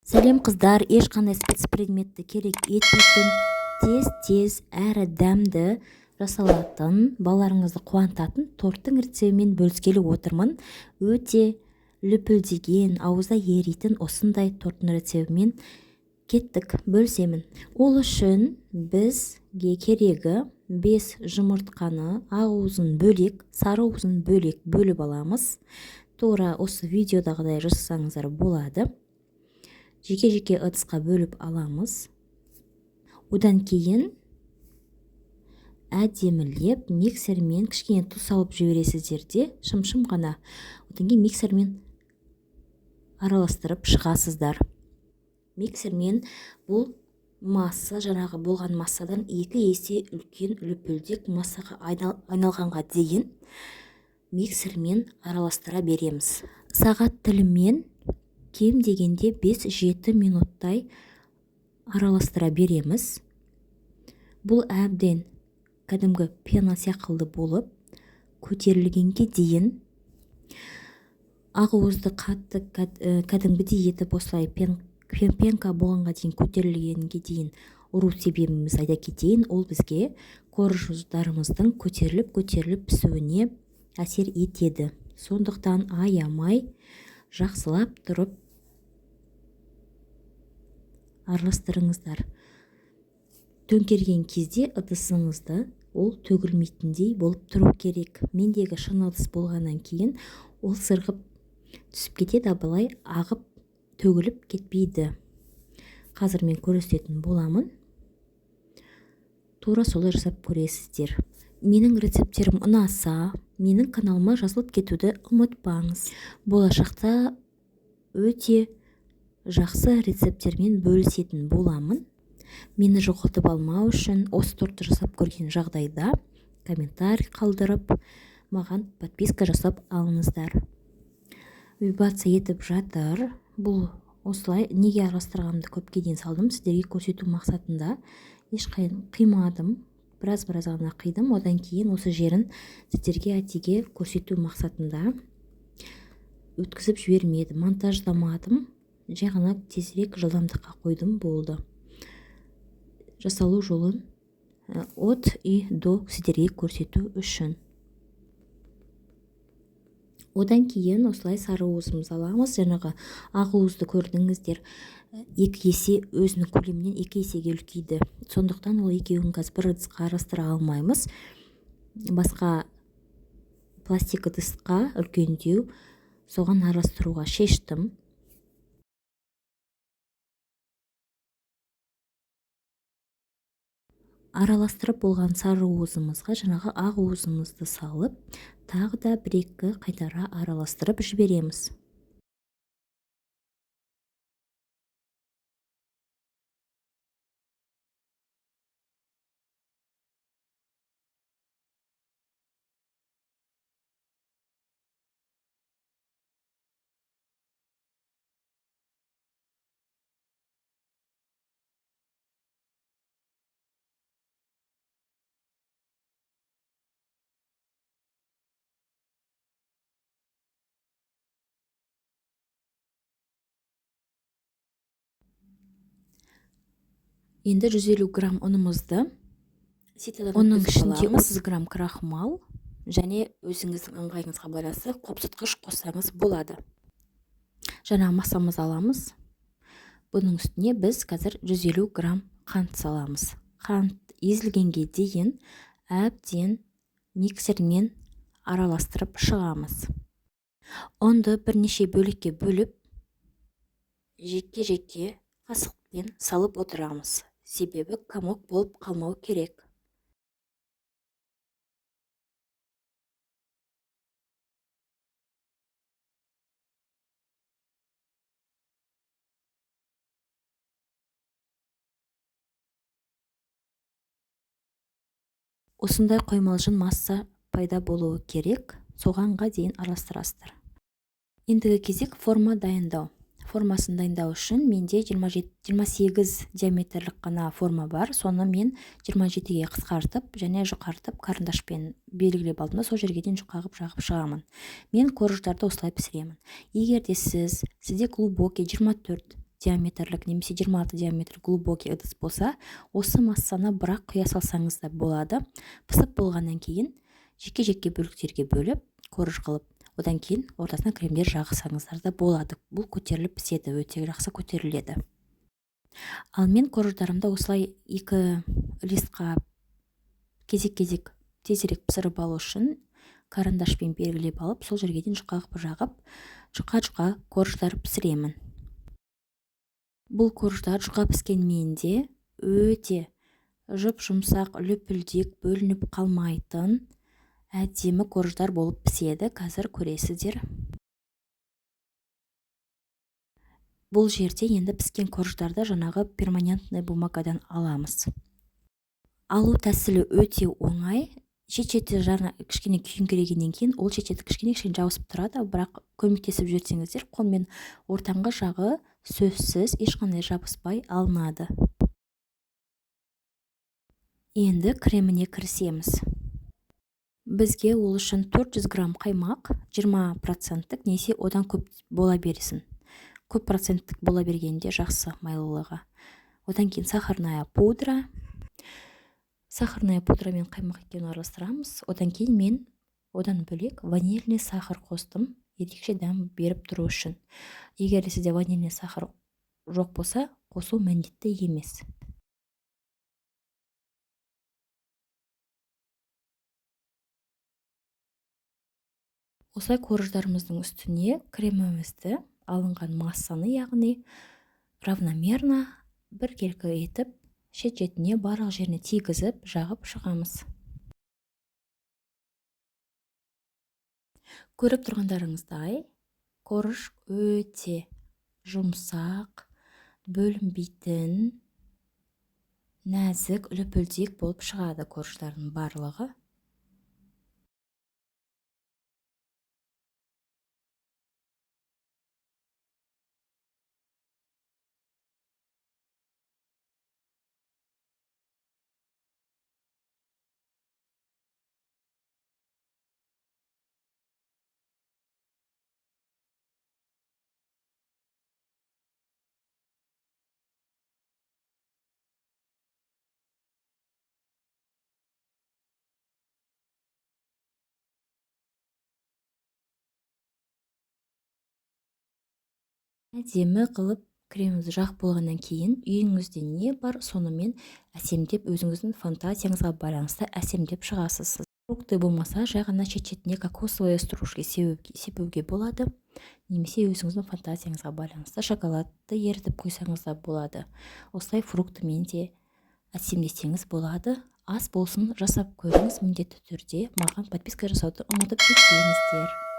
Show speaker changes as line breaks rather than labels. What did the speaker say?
Сәлем, қыздар! Ешқандай спецпредметті керек етпейтін, тез-тез әрі дәмді жасалатын, балаларыңызды қуантатын торттың рецептімен бөліскелі отырмын. Өте лүпілдеген, ауызда еритін осындай торттың рецептімен кеттік, бөлісемін. Ол үшін бізге керегі 5 жұмыртқаны ақ уызын бөлек, сары уызын бөлек бөліп аламыз. Тура осы видеодағыдай жасасаңыздар болады. Жеке-жеке ыдысқа бөліп аламыз. Одан кейін әдемілеп миксермен кішкене тұз салып жібересіздер де, шым-шым ғана. Одан кейін миксермен араластырып шығасыздар. Миксермен бұл масса жаңағы болған массадан 2 есе үлкен лүпілдек массаға айналғанға дейін миксермен араластыра береміз. Сағат тілімен кем дегенде 5-7 минуттай араластыра береміз. Бұл әбден кәдімгі пена сияқты болып көтерілгенге дейін ақ уызды қатты кәдімгідей етіп осылай пенка болғанға дейін, көтерілгенге дейін ұру себебіміз айта кетейін, ол бізге корждарымыздың көтеріліп-көтеріліп пісуіне әсер етеді. Сондықтан аямай жақсылап тұрып араластырыңыздар. Төңкерген кезде ыдысыңызды ол төгілмейтіндей болып тұру керек. Мендегі шыны ыдыс болғаннан кейін ол сырғып түсіп кетеді, былай ағып төгіліп кетпейді. Қазір мен көрсететін боламын. Тура солай жасап көресіздер. Менің рецепттерім ұнаса, менің каналыма жазылып кетуді ұмытпаңыз. Болашақта өте жақсы рецепттермен бөлісетін боламын. Мені жоғалтып алмау үшін осы тортты жасап көрген жағдайда комментарий қалдырып, маған подписка жасап алыңыздар. Вибрация етіп жатыр. Бұл осылай неге араластырғанымды көпке дейін салдым, сіздерге көрсету мақсатында. Ешқайын қимадым, біраз-біраз ғана қидым. Одан кейін осы жерін сіздерге әтеге көрсету мақсатында өткізіп жібермедім, монтаждамадым. Жай ғана тезірек жылдамдыққа қойдым, болды. Жасалу жолын от и до сіздерге көрсету үшін. Одан кейін осылай сары уызымызды аламыз. Жаңағы ақ уызды көрдіңіздер, 2 есе өзінің көлемінен 2 есеге үлкейді. Сондықтан ол екеуін қазір бір ыдысқа араластыра алмаймыз. Басқа пластик ыдысқа үлкендеу, соған араластыруға шештім. Араластырып болған сары уызымызға жаңағы ақ уызымызды салып, тағы да бір-екі қайтара араластырып жібереміз. Енді 150 грамм ұнымызды,
Ситадан
оның
өткізіп
ішінде
аламыз.
30 грамм крахмал
және өзіңіздің ыңғайыңызға байланысты қопсытқыш қоссаңыз болады.
Жаңа массамызды аламыз. Бұның үстіне біз қазір 150 грамм қант саламыз. Қант езілгенге дейін әбден миксермен араластырып шығамыз. Ұнды бірнеше бөлікке бөліп,
жеке-жеке қасықпен салып отырамыз. Себебі комок болып қалмау керек.
Осындай қоймалжың масса пайда болуы керек, соғанға дейін араластырасыздар. Ендігі кезек форма дайындау. Формасын дайындау үшін менде 28 диаметрлік қана форма бар. Соны мен 27-ге қысқартып және жұқартып карандашпен белгілеп алдым да, сол жерге дейін жұқа қылып жағып шығамын. Мен корждарды осылай пісіремін. Егер де сізде глубокий 24 диаметрлік немесе 26 диаметр глубокий ыдыс болса, осы массаны бірақ құя салсаңыз да болады. Пісіп болғаннан кейін жеке-жеке бөліктерге бөліп, корж қылып, одан кейін ортасына кремдер жағсаңыздар да болады. Бұл көтеріліп піседі, өте жақсы көтеріледі. Ал мен корждарымды осылай 2 листқа кезек-кезек тезірек пісіріп алу үшін карандашпен белгілеп алып, сол жерге дейін жұқа қылып жағып, жұқа-жұқа корждар пісіремін. Бұл корждар жұқа піскенмен де өте жұп-жұмсақ, лүпілдек, бөлініп қалмайтын әдемі корждар болып піседі. Қазір көресіздер. Бұл жерде енді піскен корждарды жаңағы перманентный бумагадан аламыз. Алу тәсілі өте оңай. Шет-шеті жарына кішкене күйіңкірегеннен кейін ол шет-шеті кішкене-кішкене жабысып тұрады, бірақ көмектесіп жіберсеңіздер, қолмен ортаңғы жағы сөзсіз ешқандай жабыспай алынады. Енді креміне кірісеміз. Бізге ол үшін 400 грамм қаймақ, 20% немесе одан көп бола берсін. Көп проценттік бола бергенде жақсы майлылығы. Одан кейін сахарная пудра. Сахарная пудра мен қаймақ екеуін араластырамыз. Одан кейін мен одан бөлек ванильный сахар қостым, ерекше дәм беріп тұру үшін. Егер де сізде ванильный сахар жоқ болса, қосу міндетті емес. Осылай корждарымыздың үстіне кремімізді, алынған массаны, яғни равномерно біркелкі етіп, шет-шетіне барлық жеріне тигізіп, жағып шығамыз. Көріп тұрғандарыңыздай, корж өте жұмсақ, бөлінбейтін, нәзік, лүпілдек болып шығады корждардың барлығы. Әдемі қылып кремімізді жағып болғаннан кейін үйіңізде не бар, сонымен әсемдеп, өзіңіздің фантазияңызға байланысты әсемдеп шығасыз. Фрукты болмаса, жай ғана шет-шетіне кокосовые стружки себуге болады, немесе өзіңіздің фантазияңызға байланысты шоколадты ерітіп қойсаңыз да болады. Осылай фруктымен де әсемдесеңіз болады. Ас болсын, жасап көріңіз міндетті түрде. Маған подписка жасауды ұмытып кетпеңіздер.